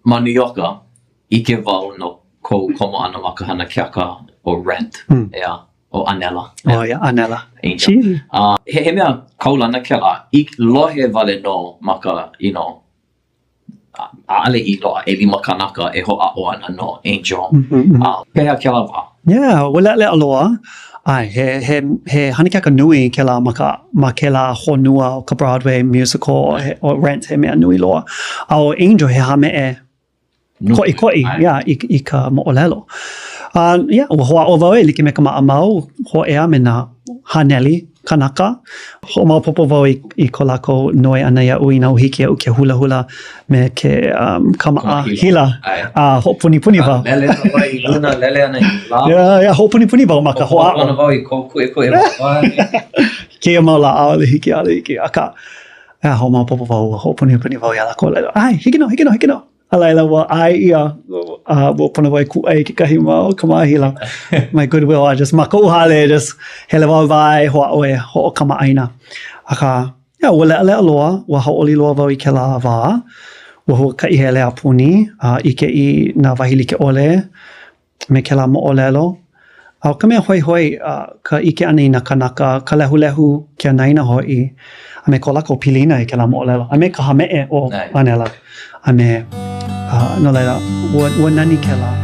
Ma Nū Ioka, ʻike wau no kou komo ʻana ma ka hana keaka ʻo Rent, mm. ʻeā, ʻo ʻAnela. Oh, yeah, ʻAnela. Angel. Uh, he, he mea kaulana kēlā, i lohe wale nō ma ka, you know, ʻaʻole i loaʻa ʻelima kanaka e hoʻāʻo ana no Angel. Mm -hmm. Uh, pehea kēlā wā? Yeah, ua leʻaleʻa loa. ʻAe, he, he, he hana keaka nui kēlā ma ka, ma kēlā honua o ka Broadway musical, he, ʻo Rent he mea nui loa. A ʻo Angel he hāmeʻe koʻikoʻi, yeah, i, i ka moʻolelo. Uh, yeah, ua hoʻāʻo wau e like me ka maʻamau, hōʻea me nā haneli kanaka. Hoʻomaopopo wau i, i ko lākou noi ʻana iaʻu inā ua hiki iaʻu ke hulahula me ke um, kamaʻahila a uh, hoʻopunipuni wau. Lele ana wau i luna, lele ana i lalo. Yeah, yeah, hoʻopunipuni wau ma ka hoʻāʻo. Hoʻoholo ana wau i kou kuʻekuʻe wāwae. Kēia mau lā, ʻaʻole hiki, ʻaʻole hiki. Akā, yeah, hoʻomaopopo wau, hoʻopunipuni wau iā lākou. ʻAe, hiki nō, hiki nō, hiki nō. A laila, ua ʻae ʻia, a ua pono wau e kūʻai i kekahi mau kamaʻahila mai Goodwill. A just ma koʻu hale, just hele wāwae, hoʻāʻo e hoʻokamaʻāina. Akā, yeah, ua leʻaleʻa loa, ua hauʻoli loa wau i kēlā wā. Ua huakaʻi hele a puni, a ʻike i nā wahi like ʻole me kēlā moʻolelo. A ʻo ka mea hoihoi ka ʻike ʻana i nā kānaka, ka lehulehu, ke anaina hoʻi, a me ko lākou pilina i kēlā moʻolelo, a me ka hāmeʻe ʻo ʻAnela, a me, no laila, ua, ua nani kēlā.